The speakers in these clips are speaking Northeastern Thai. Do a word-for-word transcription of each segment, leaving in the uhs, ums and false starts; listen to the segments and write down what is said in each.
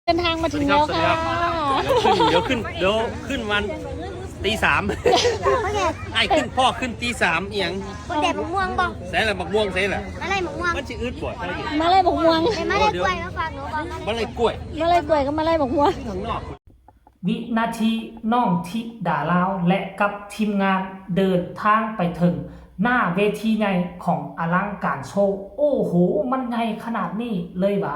เดินทางมาถึงแล้วค่ะ เดี๋ยวขึ้นเดี๋ยวขึ้นเดี๋ยวขึ้นวันตีสาม โอเค ไอ้ขึ้นพ่อขึ้นตีสามเอียง คนแดดมะม่วงบอก ใส่ละบักม่วงใส่ละ อะไรมะม่วง มันสิอึดบ่อย มาเลยบักม่วง ไม่มาเลยกล้วยมาฝากหนูบอกมาเลย มาเลยกล้วย มาเลยกล้วยก็มาเลยบักม่วง ข้างนอก วินาทีน้องธิดาลาวและกับทีมงานเดินทางไปถึงหน้าเวทีใหญ่ของอลังการโชว์ โอ้โห มันใหญ่ขนาดนี้เลยหวา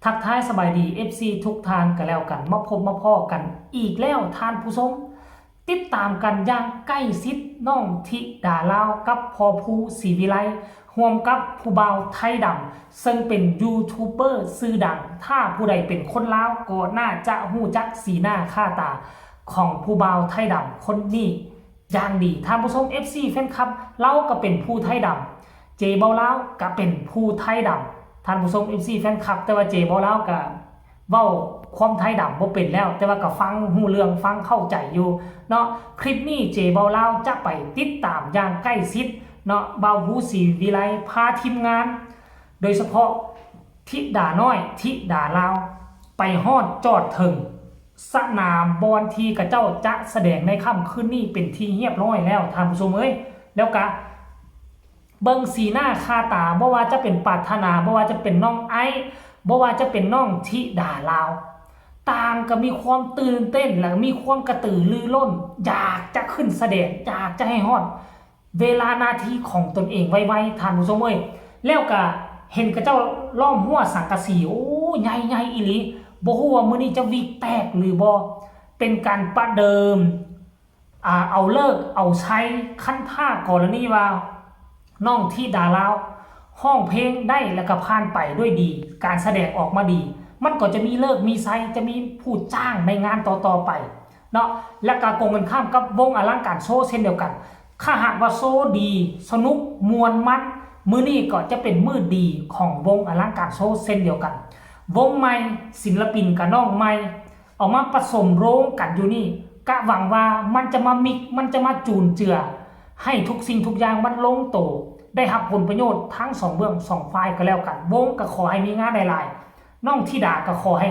ทักทายสบายดี เอฟซี ทุกท่านกันแล้วกัน มาพบมาพ้อกันอีกแล้วท่านผู้ชม ติดตามกันอย่างใกล้ชิดน้องธิดาลาวกับพ่อภูศรีวิไล ร่วมกับผู้บ่าวไทยดำ ซึ่งเป็นยูทูบเบอร์ชื่อดัง ถ้าผู้ใดเป็นคนลาวก็น่าจะฮู้จักสีหน้าค่าตาของผู้บ่าวไทยดำคนนี้อย่างดี ท่านผู้ชม เอฟซี แฟนคลับ ลาวก็เป็นผู้ไทยดำ เจเบาลาวก็เป็นผู้ไทยดำ ท่านผู้ชม เอฟซี แฟนคลับ แต่ว่าเจเบาลาวก็เว้าความไทยดำบ่เป็นแล้ว แต่ว่าก็ฟังฮู้เรื่องฟังเข้าใจอยู่เนาะ คลิปนี้เจเบาลาวจะไปติดตามอย่างใกล้ชิดเนาะ บ่าวภูศรีวิไลพาทีมงาน โดยเฉพาะธิดาน้อย ธิดาลาว ไปฮอดจอดถึงสนามบอลที่เขาเจ้าจะแสดงในค่ำคืนนี้เป็นที่เรียบร้อยแล้ว ท่านผู้ชมเอ้ย แล้วก็เบิ่งสีหน้าค่าตา บ่ว่าจะเป็นปรารถนา บ่ว่าจะเป็นน้องไอซ์ บ่ว่าจะเป็นน้องธิดาลาว ต่างก็มีความตื่นเต้น และมีความกระตือรือร้น อยากจะขึ้นแสดง อยากจะให้ฮอด เวลานาทีของตนเองไวๆ ท่านผู้ชมเอ้ย แล้วก็เห็นเขาเจ้าล้อมรั้วสังกะสี โอ้ ใหญ่ๆ อีหลี บ่ฮู้ว่ามื้อนี้จะวิกแตกหรือบ่ เป็นการประเดิม อ่า เอาฤกษ์เอาชัย คันถ้ากรณีว่า น้องธิดาลาว ร้องเพลงได้แล้วก็ผ่านไปด้วยดี การแสดงออกมาดี มันก็จะมีฤกษ์มีชัย จะมีผู้จ้างในงานต่อๆ ไป เนาะ และก็ตรงกันข้ามกับวงอลังการโชว์เช่นเดียวกัน ถ้าหากว่าโชว์ดี สนุก ม่วนมัน มื้อนี้ก็จะเป็นมื้อดีของวงอลังการโชว์เช่นเดียวกัน วงใหม่ ศิลปินกับน้องใหม่ เอามาผสมโรงกันอยู่นี่ กะหวังว่ามันจะมามิก มันจะมาจูนเจือ ให้ทุกสิ่งทุกอย่างมันลงโต ได้รับผลประโยชน์ทั้งสองเบื้องสองฝ่ายก็แล้วกัน วงก็ขอให้มีงานหลายๆ น้องธิดาก็ขอให้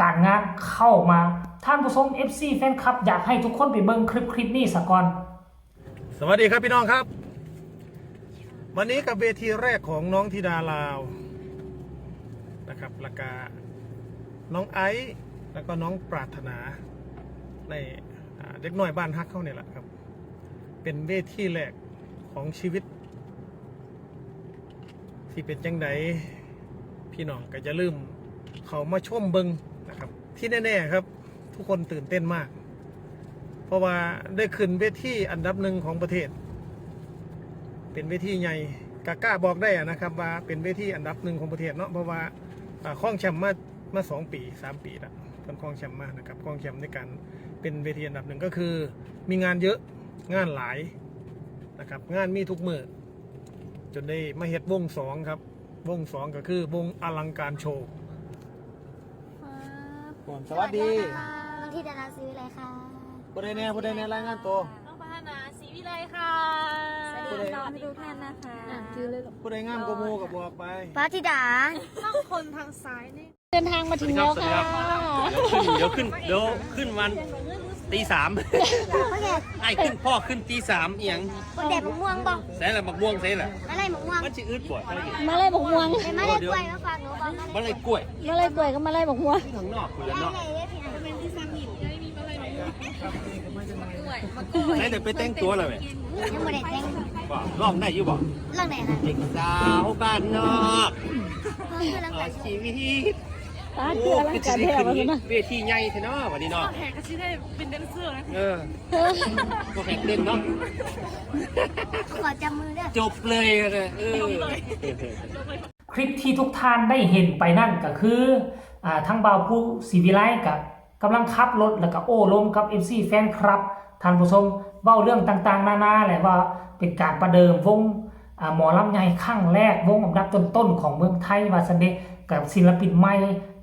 การงานเข้ามา ท่านผู้ชม เอฟซี แฟนคลับ อยากให้ทุกคนไปเบิ่งคลิปคลิปนี้ซะก่อน สวัสดีครับพี่น้องครับ วันนี้กับเวทีแรกของน้องธิดาลาวนะครับ แล้วก็น้องไอซ์ แล้วก็น้องปรารถนา ใน อ่า เด็กน้อยบ้านฮักเขาเนี่ยแหละครับ เป็นเวทีแรกของชีวิต สิเป็นจั่งใด พี่น้องก็อย่าลืมเข้ามาชมเบิ่งนะครับ ที่แน่ๆครับ ทุกคนตื่นเต้นมาก เพราะว่าได้ขึ้นเวทีอันดับหนึ่งของประเทศ เป็นเวทีใหญ่ กะกล้าบอกได้อะนะครับ ว่าเป็นเวทีอันดับหนึ่งของประเทศเนาะ เพราะว่า อ่า ครองแชมป์มา มาสองปี สามปีละ เพิ่นครองแชมป์มานะครับ ครองแชมป์ในการเป็นเวทีอันดับหนึ่งก็คือ มีงานเยอะ งานหลายนะครับ งานมีทุกมื้อ จนได้มาเฮ็ดวงสองครับ วงสองก็คือวงอลังการโชว์ ครับผม สวัสดี น้องธิดาลาว ศรีวิไลค่ะ ผู้ใดแน่ ผู้ใดแน่ รายงานตัว น้องปรารถนา ศรีวิไลค่ะ สวัสดีค่ะ ทุกท่านนะคะ ผู้ใดงามกว่าหมู่ก็บอกไป ปรารถนา ต้องคนทางซ้ายนี่ เดินทางมาถึงแล้วค่ะ สวัสดีครับ สวัสดีครับ เดี๋ยวขึ้นเดี๋ยวขึ้นเดี๋ยวขึ้นวันตีสาม โอเค ไอ้ขึ้นพ่อขึ้นตีสามเอียง คนแดดมะม่วงบอก ใส่ละบักม่วงใส่ละ อะไรมะม่วง มันสิอึดบ่อย มาเลยบักม่วง ไม่มาเลยกล้วยมาฝากหนูบอกมาเลย มาเลยกล้วย มาเลยกล้วยก็มาเลยบักม่วง ข้างนอกคุณแล้วเนาะ ใส่แต่ไปแต่งตัวอะไรไหม ยังไม่ได้แต่ง บอกร้องได้อยู่บอก เรื่องไหนคะ เด็กสาวบ้านนอก เรื่องเรื่อง เอา การ ชีวิต ตาเกลือร่างกายแท้ โอ้ ว่าซั่นนะ เวทีใหญ่แท้เนาะวันนี้เนาะ แขกก็สิได้เป็นแดนเซอร์นะ เออ พวกแขกเต้นเนาะ ขอจับมือด้วย จบเลยนะ เออ คลิปที่ทุกท่านได้เห็นไปนั่นก็คือ อ่า ทั้งบ่าวภูศรีวิไลกับกำลังขับรถแล้วก็โอ้ลมกับ เอฟซี แฟนคลับ ท่านผู้ชม เว้าเรื่องต่างๆ นานาแหละ ว่าเป็นการประเดิมวง อ่า หมอลำใหญ่ครั้งแรก วงอันดับต้นๆ ของเมืองไทย ว่าซั่นเด้ กับศิลปินใหม่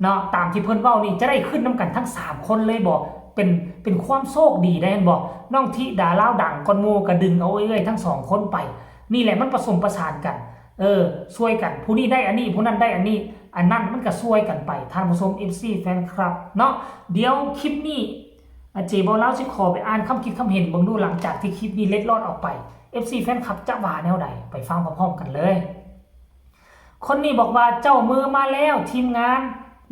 เนาะ ตามที่เพิ่นเว้านี่จะได้ขึ้นนำกันทั้งสามคนเลยบ่ เป็น เป็นความโชคดีได้แม่นบ่ น้องธิดาลาวดังก่อนหมู่ก็ดึงเอาเอื้อยๆ ทั้งสองคนไป นี่แหละมันผสมประสานกัน เออ ช่วยกัน ผู้นี้ได้อันนี้ ผู้นั้นได้อันนี้ อันนั้นมันก็ซวยกันไป ท่านผู้ชม เอฟซี แฟนคลับเนาะ เดี๋ยวคลิปนี้อ่ะเจเบาลาวสิขอไปอ่านคำคิดคำเห็นเบิ่งดู หลังจากที่คลิปนี้เล็ดลอดออกไป เอฟซี แฟนคลับจะว่าแนวใด ไปฟังพร้อมๆกันเลย คนนี้บอกว่าเจ้ามือมาแล้วทีมงาน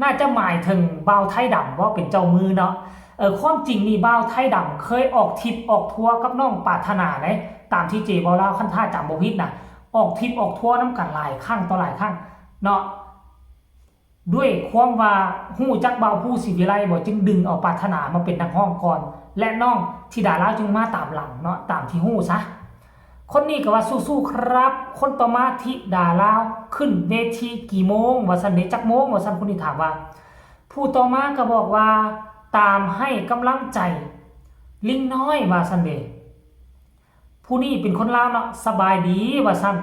น่าจะหมายถึงบ่าวไทยดำว่าเป็นเจ้ามือเนาะ เออ ความจริงนี่บ่าวไทยดำเคยออกทริปออกทัวร์กับน้องปรารถนาเด้ ตามที่เจเบาลาว คันถ้าจำบ่ผิดนะ ออกทริปออกทัวร์นำกันหลายครั้งต่อหลายครั้งเนาะ ด้วยความว่าฮู้จักบ่าวภูศิวิไลบ่ จึงดึงเอาปรารถนามาเป็นนักร้องก่อน และน้องธิดาลาวจึงมาตามหลังเนาะ ตามที่ฮู้ซะ คนนี้ก็ว่าสู้ๆครับ คนต่อมาธิดาลาว ขึ้นเวทีกี่โมง ว่าซั่นเด้ จักโมง ว่าซั่น คนนี้ถามว่า ผู้ต่อมาก็บอกว่าตามให้กำลังใจลิงน้อย ว่าซั่นเด้ ผู้นี้เป็นคนลาวเนาะ สบายดี ว่าซั่น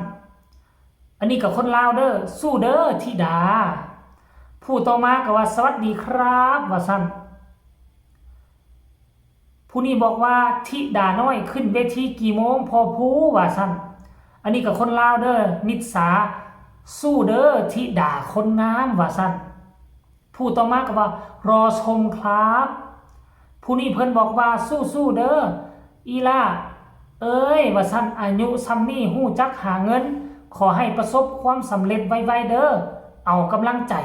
อันนี้ก็คนลาวเด้อ สู้เด้อธิดา ผู้ต่อมาก็ว่าสวัสดีครับ ว่าซั่น ผู้นี้บอกว่าธิดาน้อยขึ้นเวทีกี่โมงพ่อภู ว่าซั่น อันนี้ก็คนลาวเด้อ นิสา สู้เด้อธิดาคนงาม ว่าซั่น ผู้ต่อมาก็ว่ารอชมครับ ผู้นี้เพิ่นบอกว่าสู้ๆเด้ออีหล่าเอ้ย ว่าซั่น อายุส่ำนี้ฮู้จักหาเงิน ขอให้ประสบความสำเร็จไวๆเด้อ เอากำลังใจ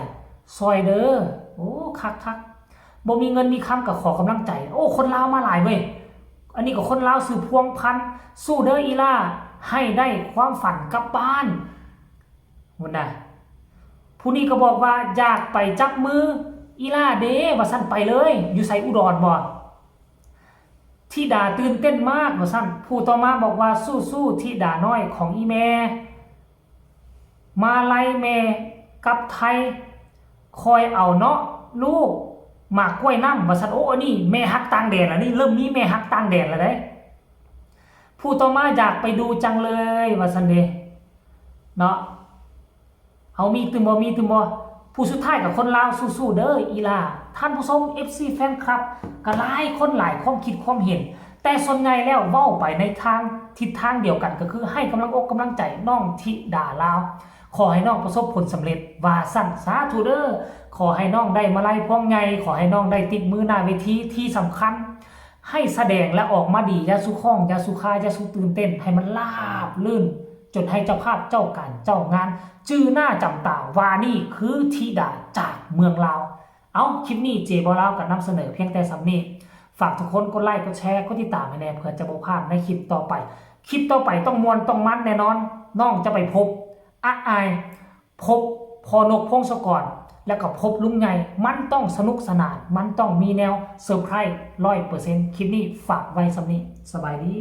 ซอยเด้อ โอ้ คักๆ บ่มีเงินมีคำก็ขอกำลังใจ โอ้ คนลาวมาหลายเว้ย อันนี้ก็คนลาว ชื่อพวงพันธุ์ สู้เด้ออีหล่า ให้ได้ความฝันกลับบ้าน พุ่นน่ะ ผู้นี้ก็บอกว่าอยากไปจับมืออีหล่าเด้ ว่าซั่น ไปเลย อยู่ไส อุดรบ่ ธิดาตื่นเต้นมาก ว่าซั่น ผู้ต่อมาบอกว่าสู้ๆธิดาน้อยของอีแม่ มาลัยแม่กับไทย คอยเอาเนาะลูก หมากกล้วยนำ ว่าซั่น โอ้ อันนี้แม่ฮักต่างแดนแล้ว นี่เริ่มมีแม่ฮักต่างแดนแล้วเด้ ผู้ต่อมาอยากไปดูจังเลย ว่าซั่นเด้ เนาะ เอามีตึมบ่ มีตึมบ่ ผู้สุดท้ายก็คนลาว สู้ๆเด้ออีหล่า ท่านผู้ชม เอฟซี แฟนคลับ ก็หลายคนหลายความคิดความเห็น แต่ส่วนใหญ่แล้วเว้าไปในทางทิศทางเดียวกัน ก็คือให้กำลังอกกำลังใจน้องธิดาลาว ขอให้น้องประสบผลสำเร็จ ว่าซั่น สาธุเด้อ ขอให้น้องได้มาลัยพวงใหญ่ ขอให้น้องได้ติดมือหน้าเวที ที่สำคัญ ให้แสดงและออกมาดี อย่าสู่คอง อย่าสู่คา อย่าสู่ตื่นเต้น ให้มันราบรื่น จนให้เจ้าภาพเจ้าการเจ้างาน จื่อหน้าจำตาว่านี่คือธิดาจากเมืองลาว เอ้า คลิปนี้เจเบาลาวก็นำเสนอเพียงแต่ส่ำนี้ ฝากทุกคนกดไลค์ กดแชร์ กดติดตามให้แน่ เพื่อจะบ่พลาดในคลิปต่อไป คลิปต่อไปต้องม่วนต้องมันแน่นอน น้องจะไปพบอาอาย พบพ่อนกพงศกร แล้วก็พบลุงใหญ่ มันต้องสนุกสนาน มันต้องมีแนวเซอร์ไพรส์ ร้อยเปอร์เซ็นต์ คลิปนี้ฝากไว้ส่ำนี้ สบายดี